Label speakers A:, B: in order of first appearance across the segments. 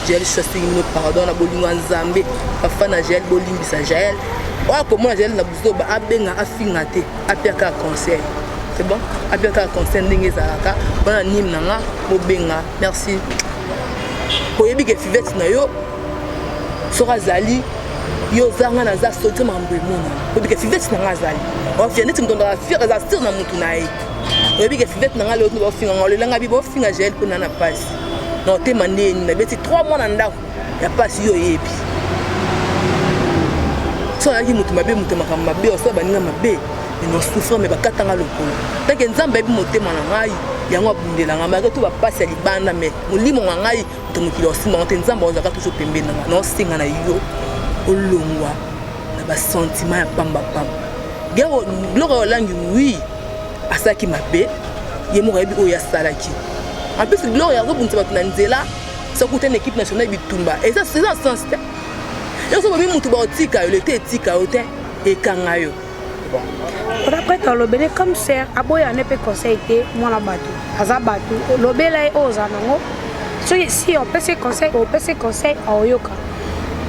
A: Jael Show asengi bino pardon na bolingo ya Nzambe. Bafan na Jael bolimbisa Jael. Oyo akomona Jael na buzoba abenga afinga te, apia kaka conseil. C'est bon? Apia kaka conseil ndenge ezalaka. Wana nime na nga bobenga. Merci. Oyebi ke fivette na yo soki azali yo oza nga naza soki makambo emonana oyebi ke fivette na nga azali ofia neti moto ndaka fiere aza sire na motu na ye oyebi ke fivette na nga lelo baofinga nga olela nga bi baofinga jael mpo na na pasi na otema ndeni nabeti 3 mois na ndako ya pasi yo oyebi so azalaki moto mabe moto makambo mabe osala baninga mabe na souffrir me bakatanga lokolo tanke nzambe ayebi motema na ngai yango abundela ngai malgre to bapasi ya libanda me molimo na ngai moto mokili osimba ngo te nzambe ozalaka toujours pembeni na ngai naosenga na yo olongwa na basentiment ya pambapamba biloko ya olangi wi asalaki mabe ye moko ayebi oyo asalaki en plus gloria azobundisa bato na nzela soki okutani na équipe nationale bitumba eza eza sens te yo soki bomi motu baotika yo lete etika yo te ekanga yo
B: oza prête alobele comme sœur aboya ne mpe conseil te mwana bato aza bato olobela ye oyo oza nango soki si opesi conseil opesi conseil aoyoka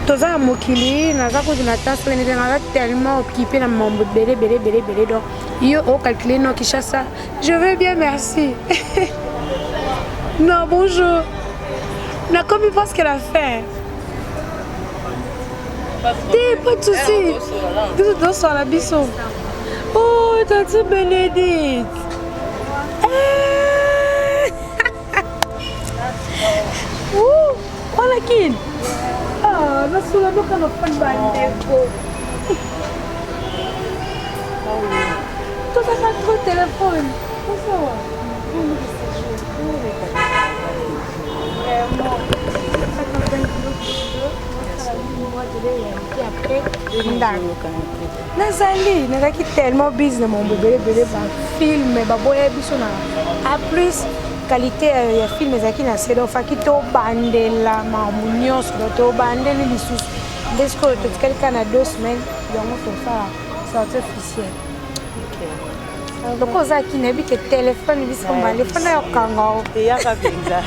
B: toza na mokili naza kutu na temps soki nete naza tellement occupé na mambo ebele ebele ebele ebele donc yo ocalcule no Kinshasa je vais bien merci non bonjour nakomi presque la fin te pas de souci biso tozosala biso oh tati Bénédicte eh! wana kini ah, nasula noka na fani bandeko tozaka trop telefone osawa nazali nazalaki tellement bise na mambo ebele ebele bafilme baboya biso na a plus qualité ya film ezalaki na se donc faki tobandela makambo nyonso donc tobandeli lisusu nde sikoyo totikali kaka na deux semaines yango tosala sortie officielle loko oza kini nayebi ke telefone biso mbale fana ya kokanga o
C: eyaka mpenza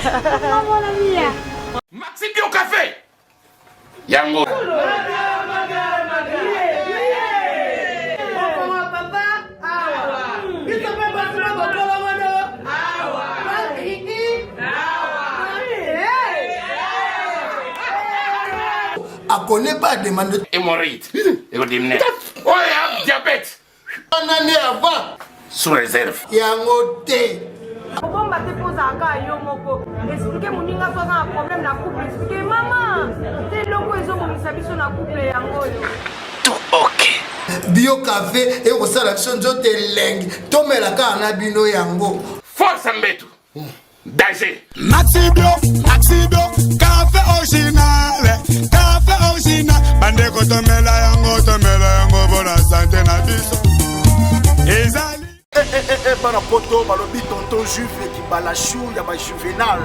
B: mwana mia
D: Maxi Bio Café yango
E: akone pas demande
D: hémorroïde ekodimine oyo diabète
E: wana nde avant
D: sous réserve
E: yango te
B: kobomba te mpo ozalaka yo moko explike moninga so aza na problème na couple explike mama te eloko ezobongisa biso na couple yango oyo
D: tout ok
E: bio cafe ekosala biso nzoto elengi tomela kaka na bino yango
D: force mbetu danger
F: Maxi Bio, Maxi Bio, café original, café original. Bandeko tomela yango, tomela yango bona sante na biso. Ezali
G: Eh, eh, eh, eh, bana poto balobi tonton juve kibalashu ya bajuvenal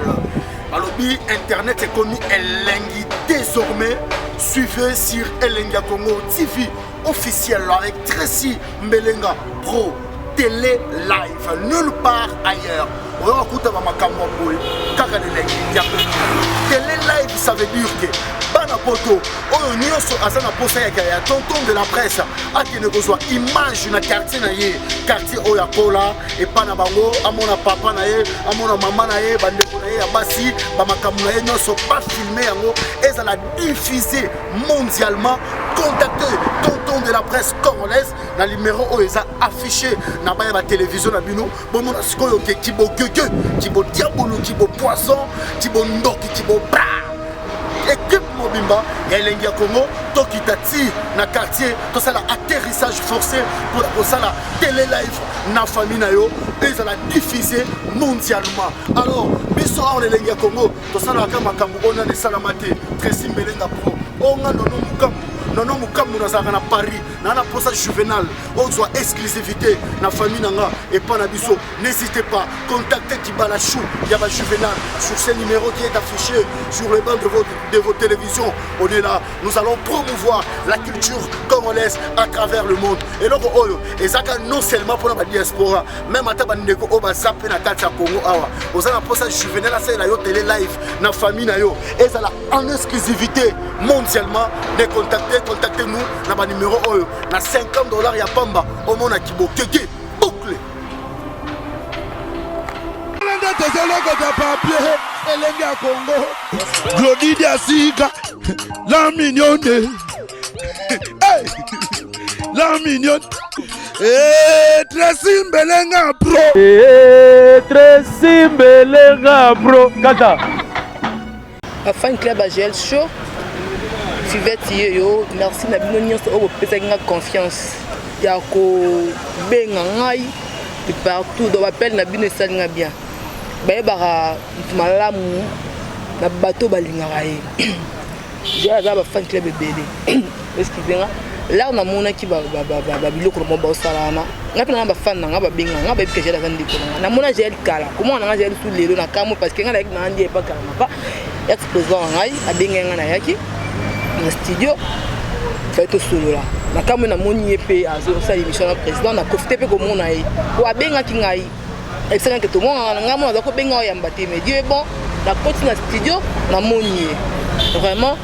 G: balobi internet ekomi elengi désormais suivez sur elengi ya congo tv officiel avec tracy mbelenga pro télé live nulle part ailleurs oyo akuta bamakambo ya boye kaka na elengi ya congo télé live ça veut dire que bana poto oyo nyonso aza na posa ya ya tonton de la presse akende kozwa image na quartier na ye quartier oyo akola epa na bango amona papa na ye amona mama na ye bandeko na ye ya basi bamakambo na ye nyonso bafilme yango ezala diffusé mondialement contacte tonton de la presse congolaise na numero oyo eza affiché na baya batelevizio na bino bomona sikoyo ke kibogege kibodiabolo kibopoison kibondoki kibobra ekipe mobimba ya elengi ya congo tokita ti na quartier tosala atterrissage forcé mpona kosala tele live na famille na yo ezala diffusé mondialement alors biso awa na elengi ya congo tosalaka makambo oyo nani esalama te tracy mbelenga pro oyo nga nono mokambo. Nono Mukambu, nazalaka na Paris, na na posa Juvenal, ozwa exclusivité na famille na nga epa na biso. N'hésitez pas, contactez Kibala Chou Yaba Juvenal sur ce numéro qui est affiché sur le banc de vos télévisions. On est là, nous allons promouvoir la culture congolaise à travers le monde. Eloko oyo ezaka non seulement pour la diaspora, même ata bandeko oyo baza mpe na kati ya Congo awa. Oza na posa Juvenal asalela yo télé live na famille na yo, ezala en exclusivité mondialement, de contacter, contactez nous na banuméro oyo. Na 50 $ ya pamba, omonaki bokeke boucle.
F: Nde tozolokota papier, Elenge ya Kongo, Glodi Diasika, la mignonne, hey! La mignonne. Hey, Tracy Mbelenga pro.
C: Hey, Tracy Mbelenga pro kaka.
A: Fan club ya Gel Show, Fivete yeyo, merci na bino nyonso oyo bopesaki nga confiance ya kobenga ngai de partout. Donc bapele na bino esali nga bien. Bayebaka motu malamu na bato balingaka ye. Gel aza bafan club ebele. Excuse nga, lare namonaki babiloko na bango baosala wana. Nga mpe nanga bafan na nga babenga nga, bayebi ke Gel aza ndeko na nga. Namona Gel kala, komona nanga Gel su lelo na kamwe, parce que nga nayaki nanga ndi epa kala mapa ex président na ngai abengai nga, nayaki na studio, fai tosolola. Na kamwe namoni ye mpe azosala émission na président. Na profite mpe komona ye po abengaki ngai, esalaki tomonana. Ngai mona aza kobenga oyamba te, mais Dieu est bon, nakoti na studio, namoni ye. Vraiment,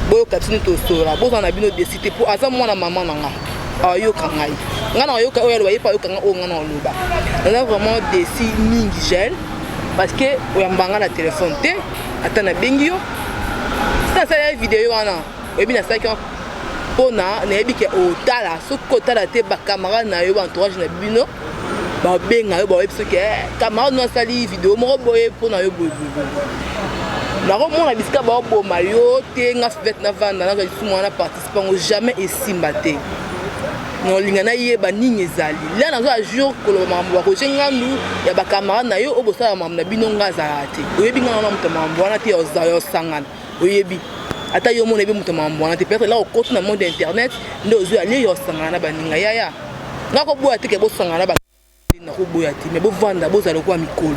A: boyoka biso nde tosolola. Bozala na bino desi te, mpo aza mwana mama na nga, ayoka ngai, ngai na oyoka oyo aloba, ye mpe ayoka ngai oyo ngai na oloba. Naza vraiment desi mingi, Gel, parce que oyamba ngai na telefone te. Ata nabengi yo, si nasali ya video wana, oyebi nasalaki mpona nayebi ke otala. Soki otala te, bacamarade na yo, baentourage na bino babenga yo, bayebi soki camarade no asali video moko boye mpona yo boye boye. Nakomona bisika baoboma yo te. Nga Fivete, navanda, nazwa lisumu wana, participe yango jamais esimba te. Naolinga nayeba nini ezali lia. Nazwa jour koloba makambo bakoje ngandu ya bacamarade na yo oyo bosala makambo na bino. Nga azalaka te, oyebi nga wana moto ya makambo wana te ya osangana. Oyebi ata yo mona, yebi moto ya makambo wana te. Peut-être la okoti na monde internet nde ozwi alie ya osangana na baninga. Yaya, nga koboya te ke bosangana na nakoboya te, mais bovanda, bozala lokola mikolo,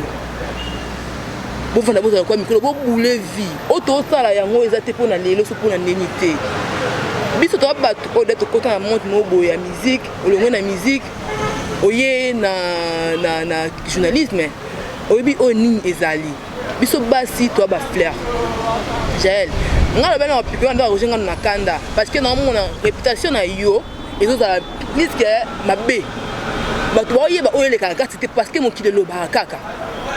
A: bovanda, bozala lokola mikolo, bobule vie oyo tosala. Yango eza te mpona lelo so mpona ndeni te. Biso toza bato oyo da tokota na monde moko boye ya musique. Olongwe na musique, oye na journalisme, oyebi oyo nini ezali. Biso basi toya bafleur. Jael, ngai lobi na bapike wana, Roger ngano na kanda, parce que naomona réputation na yo ezozala plus que mabe. Bato baoyeba oyo elekaka kati te, parce que mokili elobaka kaka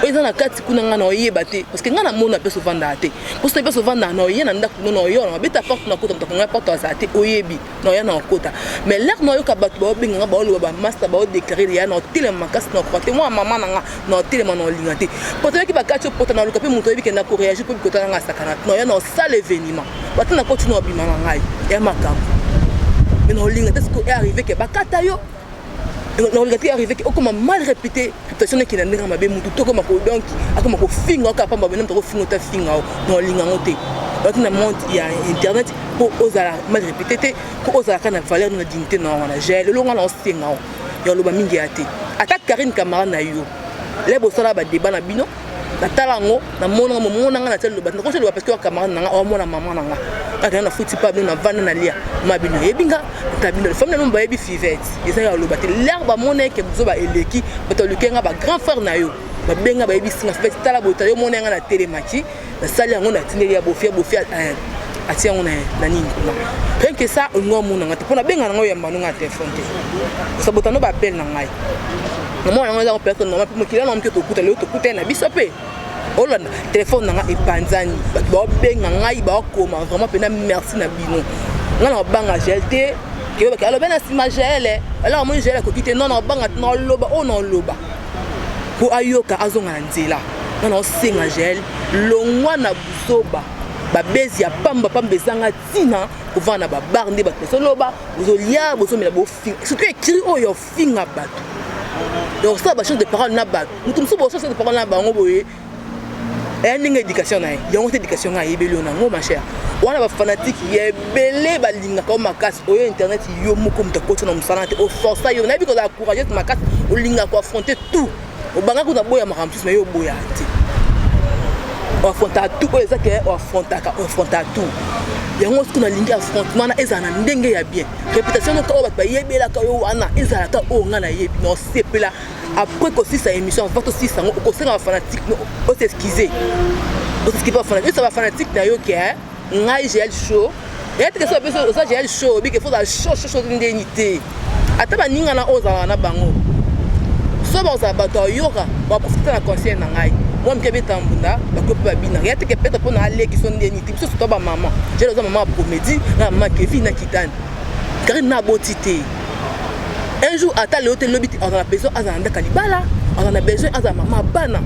A: oyo eza na kati kuna. Ngai na oyeba te, parce que ngai namona mpe ovandaka te. Mposo mpe ovandaka na oye na ndako no, na oyo na babeta porte, na kota, moto akongai porte azala te. Oyebi na oya na okota, mais lere na oyoka bato baobenga nga, baoloba, bamaster baodéclare ya na otelema makasi na okroa te. Mwa mama na nga na otelema na olinga te, po toyoki bakati opota na oluka mpe moto oyebi ke na koréagir mpo bikota na nga asakana na oya na osala événement bato na koti na obima na ngai ya makambo. Mais na olinga te sikoyo earrive ke bakata yo. Na olinga te arrive ke okoma mal réputé, réputation nekende na ndenge mabe. Mutu to okoma donc akoma kofinga oka pamba bena, moto akofinga ota finga o. Na olinga yango te. Baki na monde ya internet mpo ozala mal réputé te, mpo ozalaka na valeur na dignité na wana. Gel, elonga na osenga o ya oloba mingi ya te. Ata Karine, camarade na yo, le bosala badébat na bino, natala yango, namonanga momonanga na tia loba, nakosi loba parce que wa camarade na nga, omona mama na nga kaka na futi pa bino, navanda na lia ma bino, oyebi nga ta bino famille na bino bayebi Fivete. Eza ya loba te. Lere bamona eke bozoba eleki, bato baluki nga, bagrand frère na yo babenga, bayebisi nga: "Fivete, tala boye, tala yo." Mona nga natelemaki, nasali yango, natindeli ya bofi, ya bofi atia yango na nini kuna. Rien que ça, olingi omona nga te mpo nabenga nango, oyamba no nga na telefone te, osabota no baappel na ngai. Namona yango eza peut-être normal, mpo mokili wana moke tokuta lelo, tokuta ye na biso mpe olanda telefone na nga epanzani, bato baobenga ngai, baokoma. Vraiment mpena merci na bino. Ngai na obanga Gel te, keyobaki alobi na nsima Gel alors amoni Gel akoki te. Non, na obanga te, na oloba oyo na oloba mpo ayoka, azonga na nzela. Nga na osenga Gel, longwa na buzoba, babezi ya pamba pamba ezanga ntina, kovanda na babar nde bato bazoloba, bozolia, bozomela, bofinga, surtout écrit oyo ofinga bato, donc osala bachange de parole na bato. Moto mosusu bosala de parole na bango boye. Eya ndenge éducation na ye yango te, éducation ngai ayebeli yo nango, ma chère. Wana bafanatike ya ebele balingaka yo makasi. Oyo internet, yo moko moto akoti na mosala te, oforça yo. Nayebi kozala courageuse makasi, olingaka koaffronter tout. Obanga kuna boya makambo mosusu, na yo oboya te, oaffrontaka tout. Oyo eza ke oaffrontaka, oaffrontaka tout. Yango soki nalingi affrontement wana ezala na ndenge ya bien, réputation noka oyo bato bayebelaka yo wana ezalaka oyo ngai nayebi na osepela. Après kosisa émission, avant tosisa yango, okosenga bafanatike os'excuse, os'excuse bafanatike, osa bafanatike na yo ke ngai Jael Show eya teke. So biso oza Jael Show, obike fo ozala show show show ndeni te. Ata baninga na oyo ozalaka na bango, so bakozala bato ayoka, baprofite na conseil na ngai. Mwa mike abeta mbunda, bakoki mpe babinaka ya teke peut-être mpona aleki so ndeni te. Biso surtout bamama, Jael oza mama ya comédie na mama Kevin na Kitani. Karine na aboti te. Un jour, ata lelo te, lobi te, azala na besoin azala na ndako ya libala, azala na besoin azala mama bana.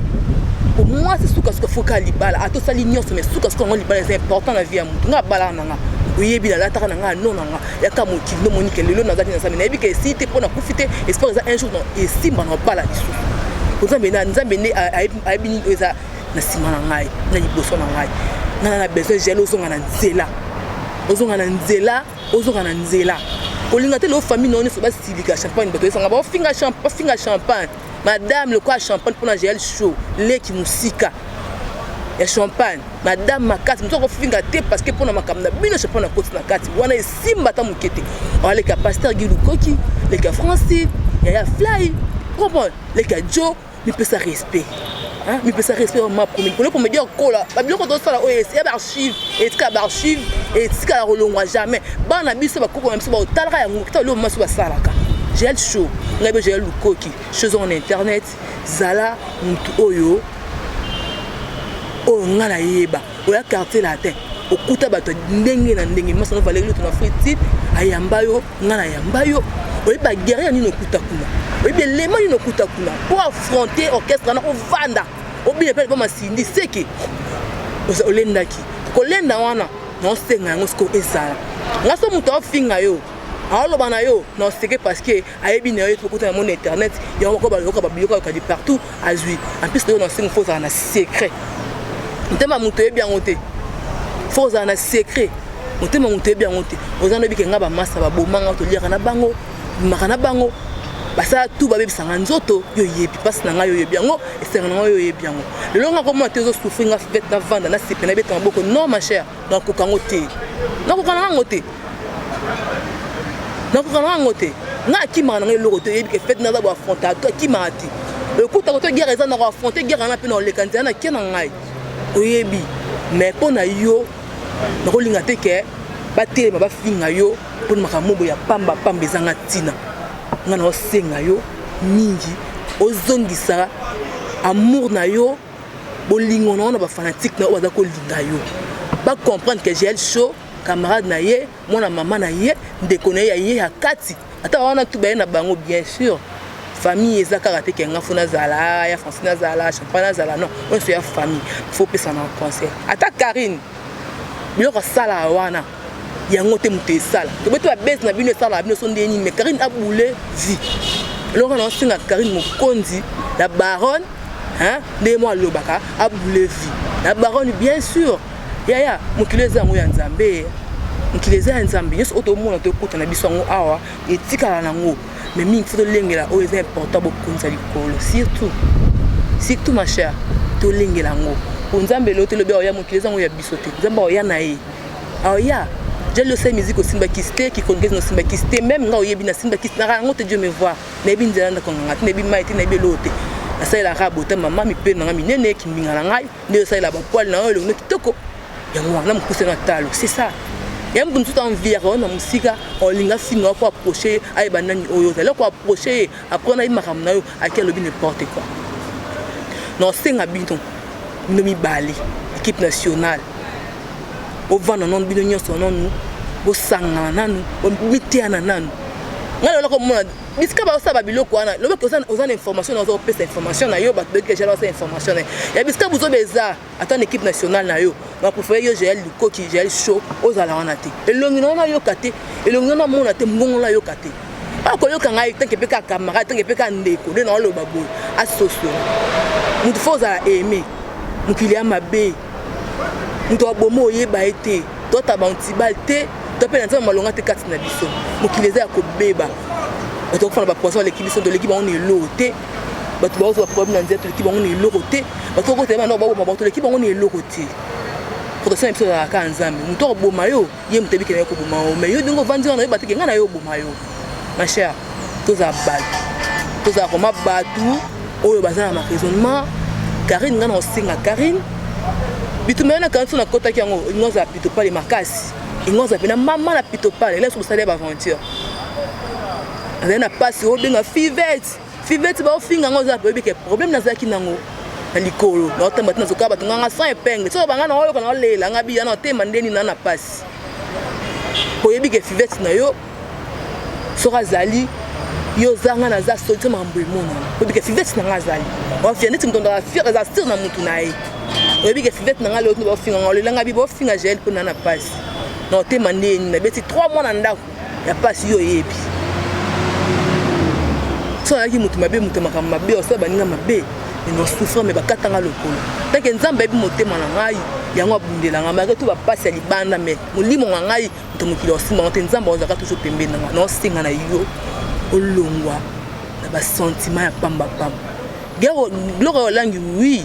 A: Po mwasi sukasuka foka libala, ata osali nyonso, mais sukasuka yango libala eza important na vie ya motu. Nga abalaka na nga, oyebi, nalataka na nga no na nga yaka mokili. Nomoni ke lelo nazali na Nzambe, nayebi ke esili te mpo nakufi te. Espoir eza, un jour esimba na obala lisusu. Nzambe na Nzambe nde ayebi nini oyo eza na nsima na ngai na liboso na ngai. Nga na besoin, Jael, ozonga na nzela, ozonga na nzela, ozonga na nzela. Kolinga te lelo famille na yo nyonso basilika champagne, bato esanga baofinga, bafinga champagne, madame lokola champagne mpona Jael Show, leki mosika ya champagne, madame makasi. Moto akofinga te parce que mpona makambo na bino champagne akoti na kati wana, esimba ata moke te. Aleka pasteur Guy Lukoki, leka Francine, yaya Fly, comprendre, leka Jo. Mipesa respect, mipesa respect. Ma comédie, pona comédie okola babiloko tosala oyo ya baarchive, etikala baarchive, etikala kolongwa jamais. Bana biso, bakoko na biso baotalaka yango. Kita lelo masi basalaka Jael Show, ngai mpe Jael Lukoki chose en internet. Zala mutu oyo oyo ngai nayeba. Oya Quartier Latin, okuta bato ndenge na ndenge. Masano Valeri Lutu na Fritide ayamba yo, ngai nayamba yo. Oyebi baguerrier nini okuta kuna, oyebi elema nini okuta kuna mpo affronter orchestre wana, ovanda obina mpe masindi seke olendaki kolenda wana. Naosenga yango sikoyo ezala nga so moto aofinga yo, aoloba na yo na oseke parce que ayebi na yo okuta na mona internet. Yango moko bayoka babiloko ayoka de partout azwi. En plus oyo nasenga, fo ozala na secret. Motema moto oyebi yango te, fo ozala na secret. Motema moto oyebi yango te. Oza nayebi ke nga bamasa babomanga, toliaka na bango, bimaka na bango, basala tu babebisanga nzoto. Yo oyebi mpasi na ngai, yo oyebi yango, esenga na ngai, yo oyebi yango. Lelo nga komona te ozosouffrir, nga fête navanda nasepe nabeta maboko. Non, ma chère, nakoka yango te, nakoka na yango te, nakoka na yango te. Nga akimaka na ngai eloko te. Oyebi ke fête naza boaffronter to akimaka te. Ekutaka to guerre eza, na koaffronter guerre wana mpe na oleka nzela na kie na ngai, oyebi. Mais mpo na yo nakolinga te ke batelema bafinga yo mpona makambo boye ya pamba pamba ezanga ntina. Nga na osenga yo mingi, ozongisa amour na yo, bolingo na yo na bafanatike na oyo baza kolinga yo, bacomprendre ke Jael Show camarade na ye, mwana mama na ye, ndeko na ye ya ye ya kati. Ata wana tu baye na bango, bien sûr famille eza kaka te ke nga fo nazala ya Francine, nazala champagne, nazala non. Oyo nyonso ya famille, fo opesa na conseil. Ata Karine, biloko asalaka wana yango te moto esala tobeti babese na bino, esalaka bino so ndenge nini. Mais Karine aboule vie. Eloko na osenga Karine Mokonzi, la baronne, ndenge mo alobaka, aboule vie la baronne, bien sûr. Yaya, mokili eza yango ya Nzambe, mokili eza ya Nzambe. Nyonso oyo tomona, tokuta na biso yango awa, etikala nango. Mais mingi fo tolengela oyo eza important, bokonza likolo surtout, surtout, ma chère. Tolengela yango po Nzambe lelo tolobi aoya. Mokili eza yango ya biso te. Nzambe aoya na ye, aoya. Jali osali musique, osimba kisi te, kikongezi osimba kisi te. Même nga oyebi nasimba kisi naka yango te. Dieu me voit, nayebi nzela ndako nganga te, nayebi mai te, nayebi eloko te. Nasalelaka bota mama mipele na nga minene, kimbinga na ngai nde osalela bapoils na oyo elongo kitoko. Yango wana mokuse na talo, c'est ça. Ya moto mosusu enviaka oyo na mosika, olinga finga ko approche ye, ayeba nani oyo ozali ko approche ye. Après nayebi makambo na yo, aki alobi n'importe quoi. Na osenga bino, bino mibale, équipe nationale, ovanda nanu bino nyonso nanu, bosangana nanu, miteyana nanu. Ngai lelo komona bisika baosala babiloko wana, lobaki oza na information na oza kopesa information na yo, bato boyeki ejala osala information na ya bisika bozoba eza. Ata na équipe nationale na yo, na préféré yo Jael Lukoki, Jael Show, ozala wana te. Elongi na wana yoka te, elongi na mona te, mbongo na yoka te. Akoyoka ngai tanke mpe kaka camarade, tanke mpe kaka ndeko nde na oloba boye. Asosola moto, fo ozala aimé. Mokili ya mabe, moto aboma oyeba ye te, toata bantibal te, to mpe na nzambe malonga te kati na biso. Mokili eza ya kobeba, bato bakufa na bapoison, baleki biso, toleki bango na eloko te. Bato bakozwa problème na nzela, toleki bango na eloko te. Bato bakotela bana baboma bango, toleki bango na eloko te. Protection na biso ezalaka kaka Nzambe. Moto akoboma yo, ye moto ayebiki na yo koboma yo, mais yo ndenge ovandi wana, oyeba te ke ngai na yo oboma yo. Ma chère, tozala bato, tozala koma bato oyo baza na raisonnement. Karine, ngai na osenga Karine bitumba yo na kanisi nakotaki yango, ingo azala pitopale makasi, ingo azala mpena mama na pitopale elasi kosala ya baaventure, azali na mpasi obenga Fivete, Fivete baofinga yango, oza oyebi ke problème nazalaki nango na likolo, naotamba te, nazokaa bato nganga sans épingle, soki banga naoyoka naolela nga biya na otema ndeni na mpasi, oyebi ke Fivete na yo soki azali yo ozanga naza solution, makambo emonana. Oyebi ke Fivete na nga azali ofia neti moto ndaka fier, eza sire na mutu na ye. Oyebi ke Fivete na nga lelo baofinga nga, olelanga bi baofinga Jael mpo na mpasi na otema ndeni, nabeti 3 mois na ndako ya mpasi. Yo oyebi so azalaki moto mabe, moto makambo mabe, osala baninga mabe, na souffrir, mais bakatanga lokolo. Tant que Nzambe ayebi motema na ngai, yango abundela ngai malgré tout bapasi ya libanda, mais molimo na ngai, moto mokili osimba te, Nzambe azalaka toujours pembeni na ngai. Naosenga na yo olongwa na basentiment ya pambapamba. Biloko ya olangi, oui,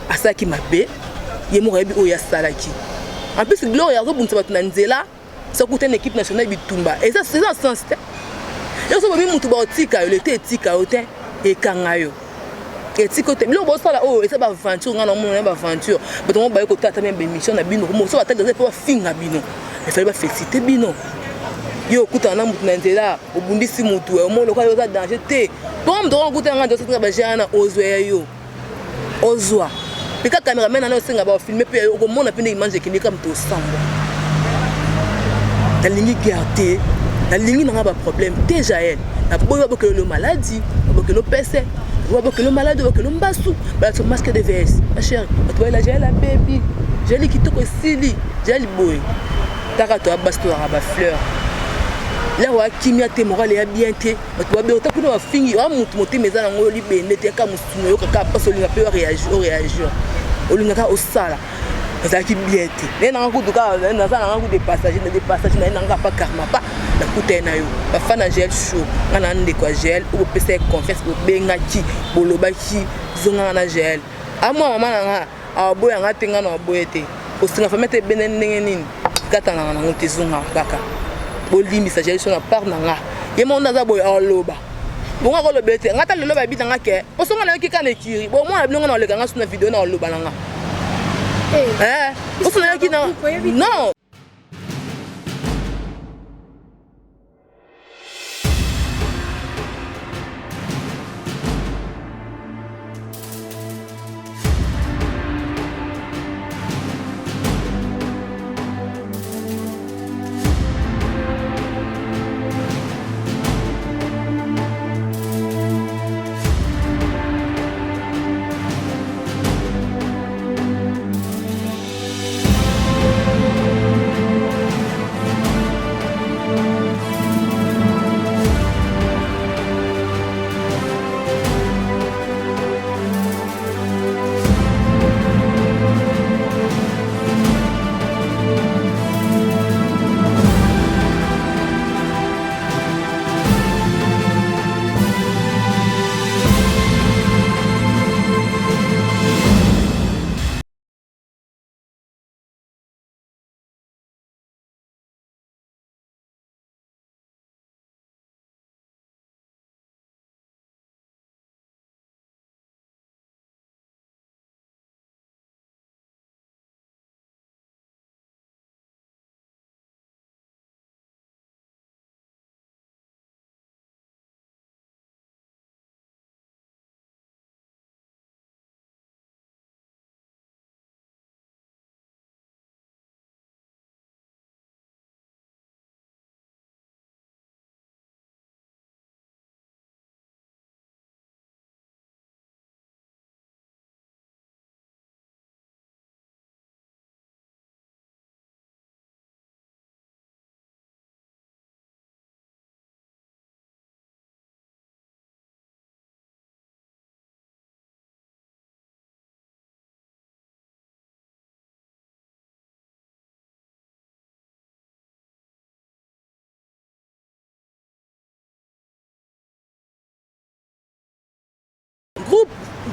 A: asalaki mabe, ye moko ayebi oyo asalaki. En plus, Gloria azobundisa bato na nzela. Soki okutani na équipe nationale, bitumba eza eza sens te. Yo so bomi mutu, baotika yo lete, etika yo te, ekanga yo, etika yo te. Biloko bosala oyo eza baaventure, ngai naomona baaventure. Bato ngo baye kotala ta baémission na bino, so batali eza mpo bafinga bino, efali bafélicité bino. Yo okutana na mutu na nzela, obundisi mutu, omoni lokola yo oza danger te, mpo moto wana okutana nga nzela baje wana, ozwa ya yo, ozwa mpe kaka cameraman wana, osenga bafilme mpe okomona mpe ndenge image ekende kaka moto osambwa. Nalingi guerre te, nalingi nanga baproblème te. Jael, naboyi babokelo maladi, babokelo pese, babokelo maladi, babokelo mbasu, balati masque de vs. Ma chérie, bato bayela Jael abebi, Jael kitoko esili, Jael boye taka to basi tozalaka bafleur lero akimia te, morale ya bien te. Bato babeta kuna, bafingi wa motu, motema eza nango libende te, kaka mosumu oyokaka mpasi, olinga mpe oréagir, olingaka osala ezalaki bien te. Naye nanga kutu kaka naza nanga kutu de passager na de passage, naye nanga pa karma pa nakuta ye na yo. Bafana Gel Show, nga na ndeko ya Gel oyo bopesa ye confiance, bobengaki, bolobaki zonganga na Gel, amwa mama na nga aboyanga te, nga na aboye te, kosinga famille te, ebende ndenge nini katanaka nango te, ezongaka kaka. Bolimbisa Gel Show na part na nga, ye moko nde aza boye, aloba bongo, akoloba ete nga ta lelo bayebi nanga ke poso nga nayoki kaka na ekiri bomona bino, nga na oleka nga so na video na oloba na nga poso nayoki na non.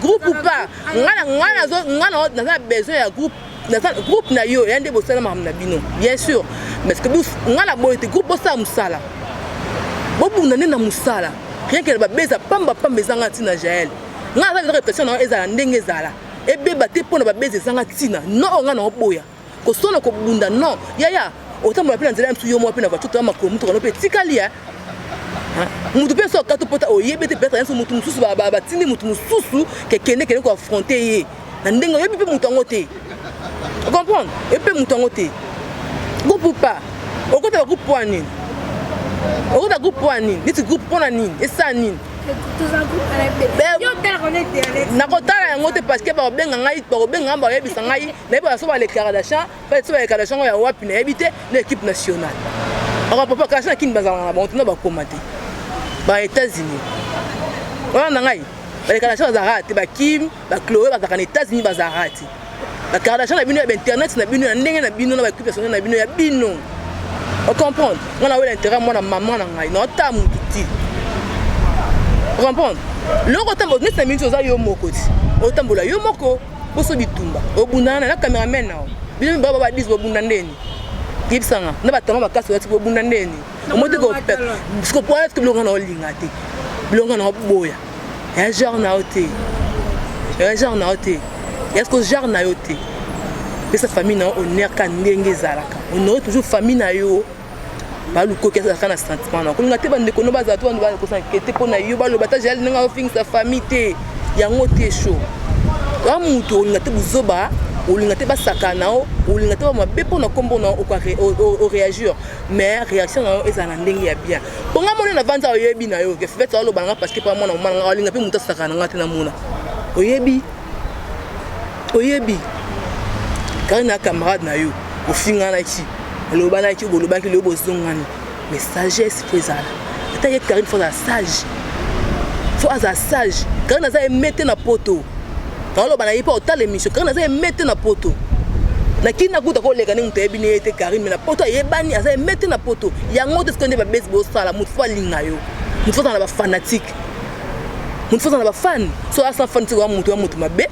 A: Groupe ou pas, nga nga naza na besoin ya groupe, naza groupe na yo ya nde bosala makambo na bino, bien sûr, parce que nga na boye te. Groupe, bosala mosala, bobunda nde na mosala. Rien que babeza pamba pamba ezanga ntina. Jael, nga naza besoin réputation na yo ezala ndenge ezala, ebeba te mpona babeza ezanga ntina. Non, oyo nga na oboya kosona kobunda. Non yaya, otambola mpe na nzela ya mosu, yo moko mpe na voiture, toya makolo, mutuka no mpe etikali ya mutu mpe so akati pota, oyebi te, peut-être nyonso mutu mosusu batindi mutu mosusu kekende kende koaffronter ye na ndenge oyebi mpe mutu yango te. Comprendre, oyebi mpe mutu yango te. Groupe ou pas, okota bagroupe mpo ya nini? Okota groupe mpo ya nini? Neti groupe mpo na nini? Esala nini? Nakotala yango te, parce que bakobenga ngai, bakobenga ngai, bakoyebisa ngai, nayebaka so balekaka so balekaka yango ya wapi, nayebi te. Na équipe nationale aka papa kasi na kini bazalaka na bango tuna bakoma te. Ba États-Unis wana na ngai, balekaka bazalaka te. Bakim, bachloé bazalaka na États-Unis, bazalaka te. Bakardashian na bino ya bainternet na bino, ya ndenge na bino, na baéquipe nationale na bino ya bino. Ocomprendre, nga na wela intérêt mwana mama na ngai, naota mutu ti comprendre loko otambola neti na miniti, oza yo moko ti otambola yo moko, boso bitumba, obundana na cameraman nao. Bino mibaba badis, bobunda ndeni? Yebisanga na batalon makasi olati, bobunda ndeni? Omoi te sikopo biloko na olinga te, biloko na oboya ya genre na yo te, ya genre na yo te, ya siko genre na yo te. Pesa famille na yo honneur ka ndenge ezalaka, honore toujours famille na yo. Balukoki azalaka na sentiment na kolinga te. Bandeko no bazala to kosakete mpo na yo, baloba ta Jael ndenge ofingisa famille te, yango te. Chaud oya mutu olinga te buzoba, olinga te basakana na yo, olinga te bamabe mpo na nkombo na oréagir, mais réaction na yo ezala na ndenge ya bien. Mpo nga moni na vandi, oyebi na yo ke Fivete aloba na nga parce que mpa mwana mama na nga, olinga mpe motu asakana na nga te. Namona oyebi, oyebi kari na camarade na yo, ofinganaki, olobanaki, bolobaki, lelo bozongani, mais sagesse faut ezala. Ata ye Karine, faut azala sage, faut azala sage. Karine aza aimé te na poto, naoloba na ye mpo otala émission. Karine aza aimé te na poto. Na kini nakuta koleka ndenge moto ayebi ne ye te Karine, mais na poto ayebani, aza aimé te na poto. Yango te sikoyo nde babesi bosala. Motu faut alinga yo, motu faut azala na bafanatique, motu faut azala na bafan. So asa fan tikoya motu ya motu mabe,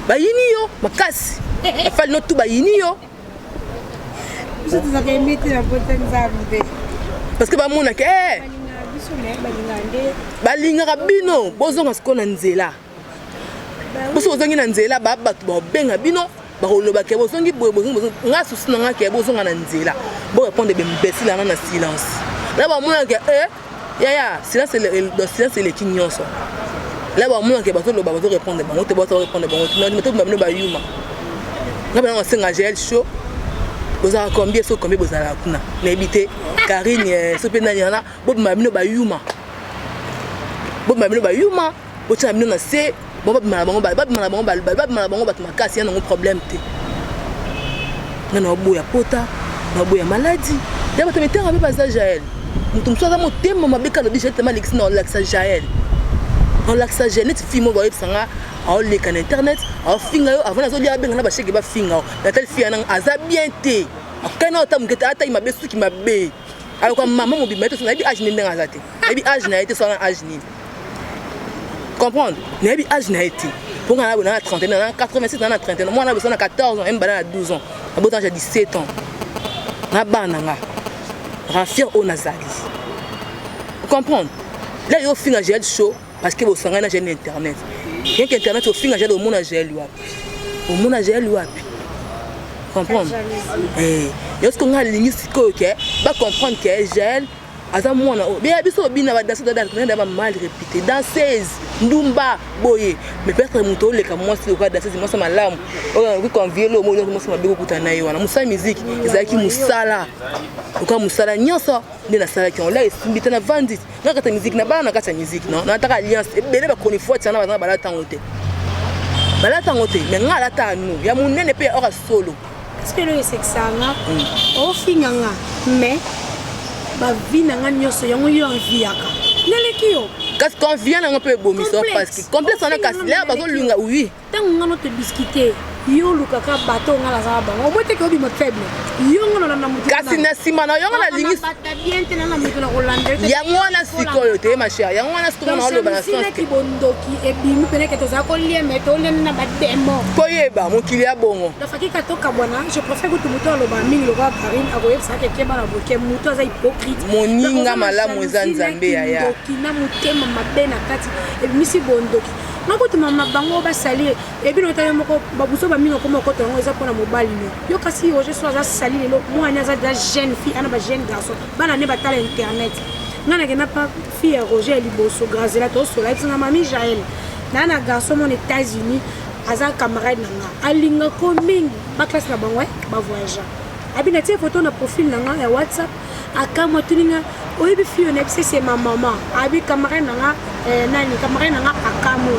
A: bayini yo makasi, bafali no tu bayini yo.
B: Biso tozalaka aimé te na poto, Nzambe.
A: Parce que bamonaka eh, balingaka bino. Bozonga sikoyo na nzela. Boso bozongi na nzela, ba bato bakobenga bino, bakoloba ke bozongi boye, bozongi, bozongi. Nga susi na nga ke bozonga na nzela, borépondre bembesile wana na silence. Na bamonaka e yaya, silence, silence eleki nyonso. La bamonaka bazoloba, bazorépondre bango te, bazorépondre bango te, tobima bino bayuma. Nga bana kosenga Jael Show, bozalaka combien? So combien bozalaka kuna, nayebi te. Karine so mpe nani wana, bobima bino bayuma, bobima bino bayuma, botia na bino na se. Bo babima na bango, babima na bango, babima na bango bato makasi ya nango problème te. Nga na oboya pota, na oboya maladi ya bato mitema mabe. Baza Jael, moto mosusu aza motema mabe. Kalobi Jael tema alekisi na olakisa Jael, na olakisa Jael neti fille moko bayebisa nga, aoleka na internet, aofinga yo avant azolia, abenga na basheke, bafinga yo. Natali fille yananga, aza bien te, akokani na ota moke te, atai mabe, suki mabe, aloka mama mobimba ye te. So nayebi age nini ndenge aza te, nayebi age na ye te. So ana age nini? Comprendre, nayebi age na ye te. Mpo nga na 31, na 86, na 31, mwana boso na 14 ans, embala na 12 ans, abota age ya 17 ans na bana. Nga rafier oyo nazali comprendre là, yo ofinga Jael Show parce que bosangani na Jael na internet. Rien que internet, ofinga Jael, omona Jael wapi? Omona Jael wapi? Comprendre, yo siko nga alingi sikoyo ke bacomprendre ke Jael aza mwana oyo beya biso obina badanse ba mal répété, danseuse ndumba boye. Mais peut-être moto oleka mwasi lokola danseuse, mwasi malamu oyo akoki convier lo moi, mwasi mabe kokutana na ye wana. Mosala musique ezalaki mosala lokola mosala nyonso nde nasalaki yango. La esimbi te, navandi nga kati ya musique, na bana na kati ya musique. Non, nataka alliance ebele, bachronifuati wana baza na balata yango te, balata yango te, mais nga alata ano ya monene mpe ya or solo.
B: Parce eloko esekisaka nga, ofinga nga, mais bavi na nga nyonso yango yo enviaka, naleki yo.
A: Kasi convient nango mpe ebomisa, parce que complexe wana, kasi lea bazolinga, oui.
B: Ntango nga no todiscute Yo olukaka bato oyo nga naza na bango omoi teke obima faible yo nga nolanda motu
A: kasi na nsima na yo nga nalingi
B: bata bien te na na motu na kolanda yo te.
A: Yango wana sikoyo te, ma chère, yango wana sikoyo
B: Donc,
A: naoloba na
B: jalousie
A: sens
B: neti bondoki ebimi pene ke tozala kolia me tolia na bademo
A: koyeba mokili ya bongo.
B: Donc fakika tokabwana, je préfère kutu moto aloba mingi lokola Karine akoyebisaka ke keba na boke moto aza hypocrite.
A: Moninga
B: Donc, oza na
A: malamu eza
B: jalousie
A: Nzambe
B: neti
A: yaya.
B: ndoki na motema mabe na kati ebimisi bondoki. Nga kutu mama bango basali ebino ata yo moko babuso bamingi okoma okota yango eza mpona mobali no yo. Kasi Roger so aza sali lelo, mwana aza deja jeune fille, ana ba jeune garçon, bana ne batala internet. Nga nakenda pa fille ya Roger ya liboso, Grazela, tosola yebisa nga: "Mami Jael, naa na garçon mon États-Unis, aza camarade na nga, alingako mingi, baklasse na bango bavoyageur." Abi natie photo na profil na nga ya WhatsApp, akamwa, atuni nga: "Oyebi fille oyo?" Nayebisi: "C'est ma maman." Abi camarade na nga, nani, camarade na nga akamwe.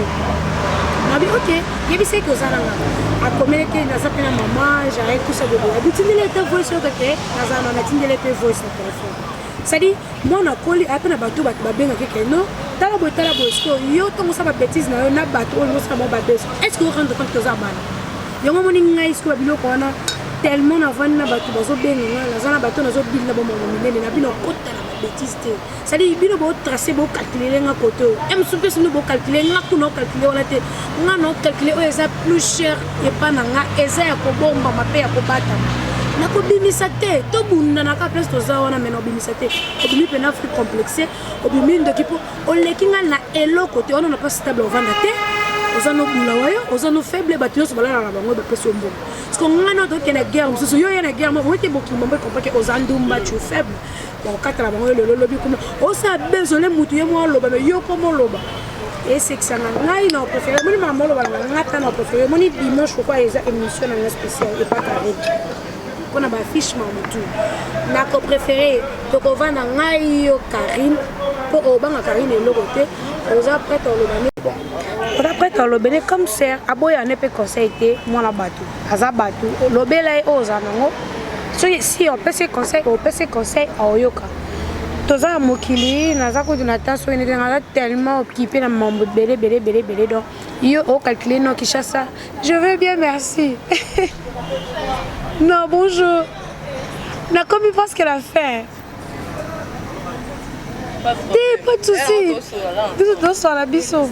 B: Nabi: "Ok, yebisa eke oza na nga." Akomeli te: "Naza mpe na mama Jael tusa bobo." Abi: "Tindeli ete voice oyo kake naza na." Natindeli mpe voice na telefone, c'est-à-dire mwana akoli, aya mpe na bato, bato babengaki ke no, tala boye, tala boye. Sikoyo yo ntongo osala babêtises na yo na bato oyo osala bango babese, est ce que orendre compte toza bana yango? Omoni ngai sikoyo babiloko wana tellement navandi na bato, bazobenga nga, naza na bato, nazobili na bomoko minene na bino, okota na babêtises te. C'est-à-dire bino botrace, bocalcule nga kote oyo, e mosusu mpe sino bocalcule nga kuna, ocalcule wana te. Nga na ocalcule oyo eza plus cher epa na nga, eza ya kobombama mpe ya kobatama, nakobimisa te. Tobundanaka place toza wana, me naobimisa te. Obimi mpena afrique complexe, obimi ndoki mpo oleki nga na eloko te. Wana na place stable ovanda te, oza nobula wayo, oza no faible. Bato nyonso balala na bango, bapesi yo mbongo. Parce que nga na tokende guerre mosusu, yo ye na guerre moko ote, bokili mambo ekompreke oza ndumba, tu faible, bakokatala bango yo lelo, lobi kuna osala bezole. Mutu ye mwa oloba, me yo koma oloba esekisanga ngai na préféré. Omoni makambo oloba na nga ta na préféré. Omoni dimanche pourquoi eza émission na nga spéciale epa Karine mpona bafiche ma motu. Nakopréféré tokovanda ngai yo Karine, mpo obanga Karine eloko te. Oza prête oloba ne, oza prête olobele comme sœur, aboya ne mpe conseil te. Mwana bato aza bato, lobela ye oyo ozala nango. Soki si opesi conseil, opesi conseil, aoyoka. Toza na mokili, naza kutu na temps soki nete naza tellement occupé na mambo ebele ebele ebele ebele. Donc yo ocalcule no Kinshasa. Je vais bien, merci. Non, bonjour, nakomi presque la fin te, pas de souci, biso tosala biso.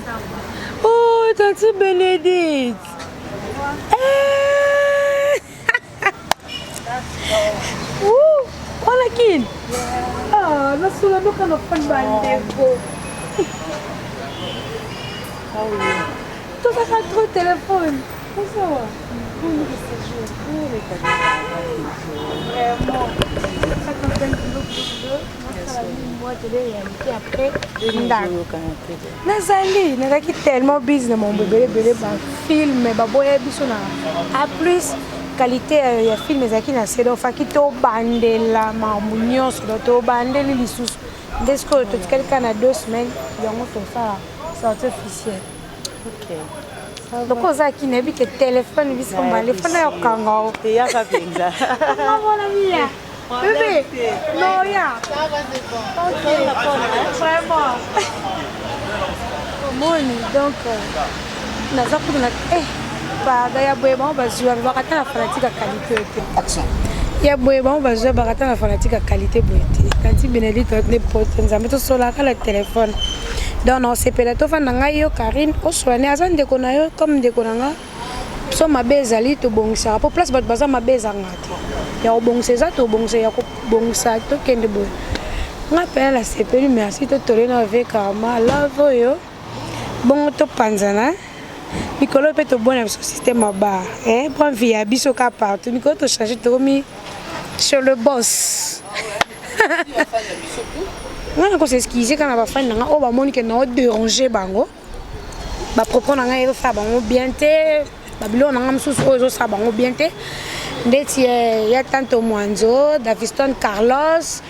B: Oh, tati Bénédicte. Eh! Ouh, wana kini. Ah, nasola noka na fan bandeko. Tozaka trop téléphone. Osawa. Vraiment. Après ndako nazali, nazalaki tellement busy na mambo ebele ebele. Bafilm baboya biso na a plus qualité ya film ezalaki na se, donc faki tobandela makambo nyonso. Donc tobandeli lisusu nde sikoyo totikali kaka na 2 semaines, yango tosala sortie officielle. Loko ozalaki, nayebi ke telefone biso mbala efana ya kokanga o.
H: Eyaka mpenza.
B: Mona mia bébé noya. Ok, vraiment omoni. Donc naza kutu na pardon ya boye. Bango bazwa bakata na fanatique ya qualité te, ya boye bango bazwa bakata na fanatique ya qualité boye te. Tanti Bénédicte ne pote Nzambe, tosolaka na telefone. Donc naosepela tofanda ngai yo Karine, osola ne aza ndeko na yo comme ndeko na nga. So mabe ezali, tobongisaka, po place bato baza mabe ezanga te. Ya kobongisa eza, tobongisa, ya kobongisa tokende boye. Nga mpena nasepeli, merci. Totole na vekarama love oyo bongo topanzana mikolo mpe tobona biso système ya bar po vie ya biso ka partout. Mikolo tochange, tokomi chez le boss. Nga na kos'excuse kaka na bafani na nga oyo bamoni ke nao déranger bango, bapropos na ngai ezosala bango bien te, babiloko na ngai mosusu oyo ezosala bango bien te, ndeti ya tante Mwanzo, Daviston, Carlos,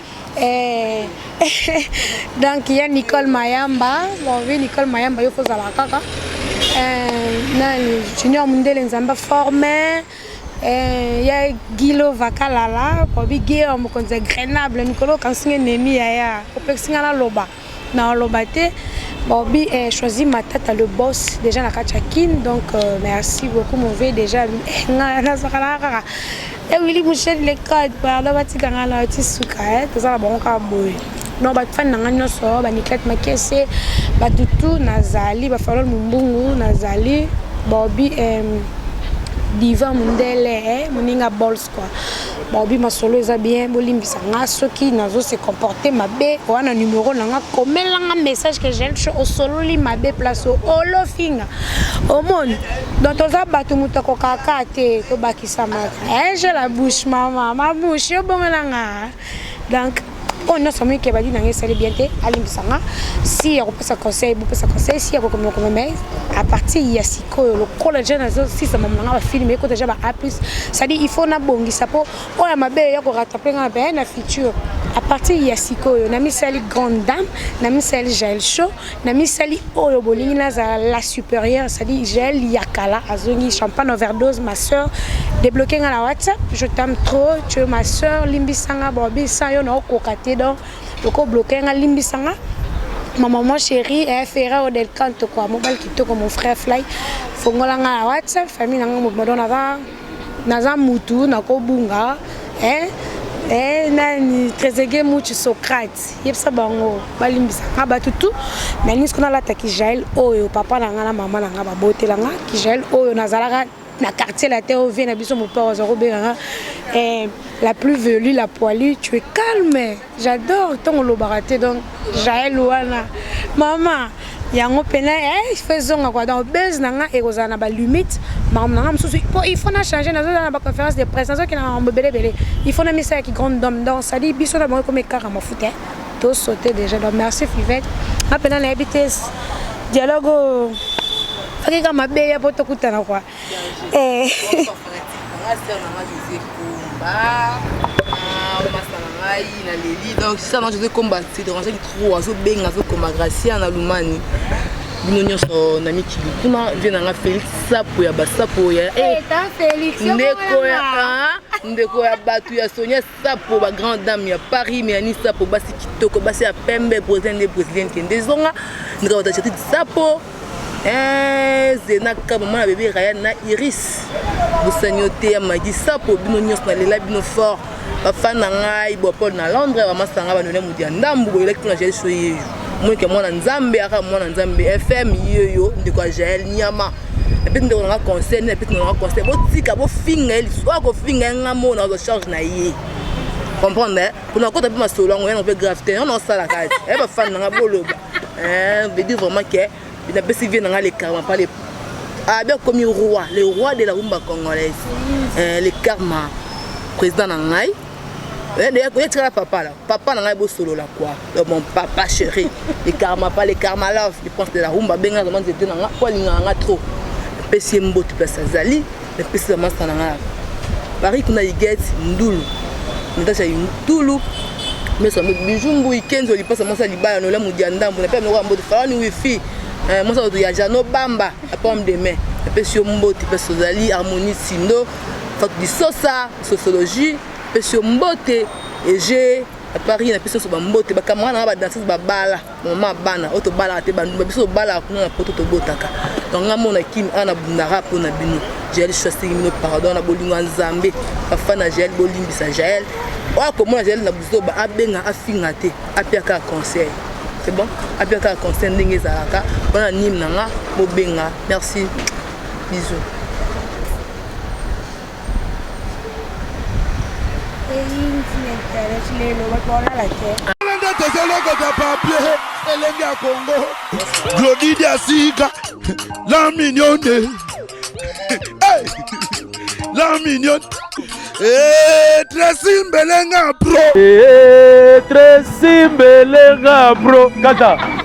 B: donc ya Nicole Mayamba. Bon, oui, Nicole Mayamba, yo fozala kaka nani, Junior Mundele, Nzambe forme, ya Gilo Vakalala, bobi Geo, mokonzi ya Grenable. Mikolo okansinga enemi yaya, opekisi nga naloba, na oloba te. Bobby eh, choisi Matata le boss déjà na kati ya Kin donc euh, merci beaucoup mon vieux déjà eh, nga nazalaka na kaka eh, Willy Mouchel le code pardon batika nga na ti suka eh, toza na bango kaka boye donc bafani na nga nyonso baniclete makese batutu nazali bafalol mumbungu nazali Bobby eh, diva mundele eh, moninga bols quoi Baobi masolo eza bien bolimbisa nga soki nazo se comporter mabe wana numero na nga komela nga message que Jael show osololi mabe place olofinga omoni donc toza bato moto akokaka te tobakisamaka eh, j'ai la bouche mama ma bouche yo bongo na nga donc oyo nyonso amoni ke badi na ngai esali bien te alimbisa nga si ya kopesa conseil bopesa conseil si ya kokomekoma mais à partir ya sikoyo lokola deja nazosisa mama na nga bafilme ekota deja ba a plus cestadire il faut nabongisa mpo oyo ya mabe ya korattrape nga na na futur à partir ya sikoyo namisali grande dame namisali jael show namisali oyo bolingi nazala la supérieure cestadire jael yakala azongi champagne overdose ma soeur débloqué nga na whatsapp je t'aime trop tu es ma soeur limbisa nga bobisa yo naokoka te donc loko bloqué nga limbisa nga ma maman chérie eh, Ferrao del Canto quoi mobali kitoko mon frère Fly fongola nga na whatsapp famille na nga mobima donc naza naza mutu nakobunga eh, eh, nani Trezeguet Mutu Socrate yebisa bango balimbisa nga bato tu nalingi siko nalata kijael oyo papa na nga na mama na nga babotela nga kijael oyo nazalaka na quartier la terre ovie na biso mopao aza kobenga nga eh, la plus velue la poilue tu es calme j'adore ntongo olobaka te donc jael wana mama yango mpena eh, faut ezonga quoi donc base na nga ekozala na balimite makambo na nga mosusu po il faut na changer nazozala na baconférence de presse nazokende na makambo ebele ebele il faut na misalaki grande dame donc cestadire biso na bango ekomi kaka mafuta eh. tosaute déjà donc merci fivette nga mpena nayebi te dialogue oyo faki kaka mabe ya po tokutana quoi eh.
A: Ngai naleli donc sisa na José Komba se dérangeaki trop azobenga azokoma Gracia na Lumani bino nyonso na mikili kuna vie na nga Félix Sapo ya basapo ya eh, ndeko ya ah, ndeko ya bato ya Sonia Sapo ba grande dame ya Paris Mélanie Sapo basi kitoko basi ya pembe brésilien nde brésilienne kende ezonga ndeko ya bato Sapo Eh, Zena Kaba mwana bebe Ryan na Iris bosani yo te ya Magi Sapo bino nyonso nalela bino fort bafan na ngai bopol na Londres bamasa ngai banole modi ya ndambu boyelaki mpona Jael so yeyo monike mwana nzambe aka mwana nzambe fm yeyo ndeko ya Jael nyama napesi ndeko na nga conseil nde napesi ndeko na nga conseil botika bofinga ye lisusu oyo akofinga ye nga mona azwa charge na ye comprendre mpona akota mpe masolo yango yana mpe grave te yango naosalaka ye bafan na nga boloba Hein, veut dire vraiment que napesi vie na nga le karma pas le abe ah, akomi roi le roi de la rumba congolaise eh, le karma président na ngai eh, etikala papa la papa na ngai bosolola quoi donc mon papa chéri le karma pas le karma love le prince de la rumba abenga vraiment nzete na nga po alingaka nga trop napesi ye mbote place azali napesi bamasta na ngai paris kuna igete ndulu natasha ndulu meso bijou mbui kenzo lipasa mwasi ya libala nola mudia ndambo na pe moko ya mbote falani wifi eh, mwasi ya ya jano bamba ya pomme de main napesi yo mbote place ozali harmonie sindo fatu disosa sociologie napesi yo mbote ege na paris napesi nyonso bambote bacamarade na nga badanseuse babala mama bana oyo tobalaka te bandumba biso tobalaka kuna na poto tobotaka donc nga mona kimi awa nabundaka mpo na bino jael chasingi bino pardon na bolingo ya nzambe bafa na jael bolimbisa jael oyo akomona jael na buzoba abenga afinga te apia kaka conseil c'est bon apia kaka conseil ndenge ezalaka mpona nime na nga bobenga merci bisous
F: Nde tozolokota papier elenge ya Congo Glody Diasika la mignonne hey! la mignonne hey, eh, Tracy Mbelenga bro
C: hey, eh, Tracy Mbelenga bro kata.